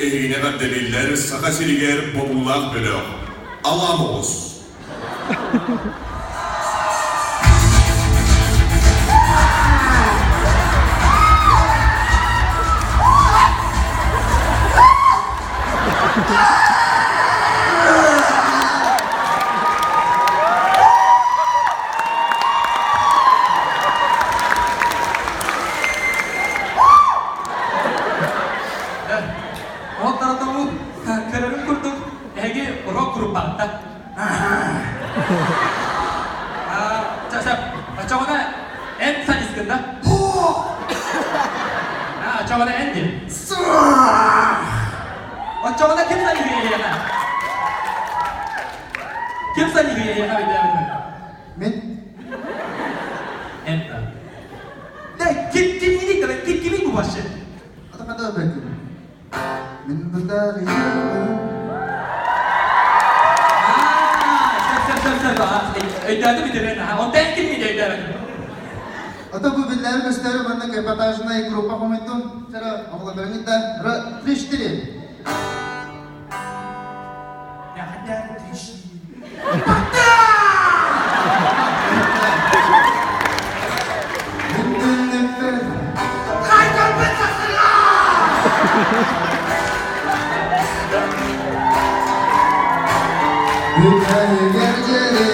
Эһигини эҕэрдэлииллэр Саха сиригэр бобуулаах бөлөх Алаам оҕус. Ол таратабы көрөрүм курдук эһиги рок группаҕыта. Ча оччоҕуна эн солисткын да? Оччоҕуна эн диэн. Оччоҕуна ким солиһы эйиэхэ? Ким солиһы эйиэхэ өйдөөбүтүм? Мин. Эн да. Да, ким кимниний да, ким кимий бу вообще? Атакада бэккин. Мин бытарыйым. Сөп, сөп, сөп, сөп. Өйдөөтүм итирэн. Онтон эн кимний өйдөөбөтүм. Ото бу биллэри көстөрү маннык эпатажнай группа хомуйдум. Чара оҕолорбун да три четыре. Бүтэһигэр дьэри.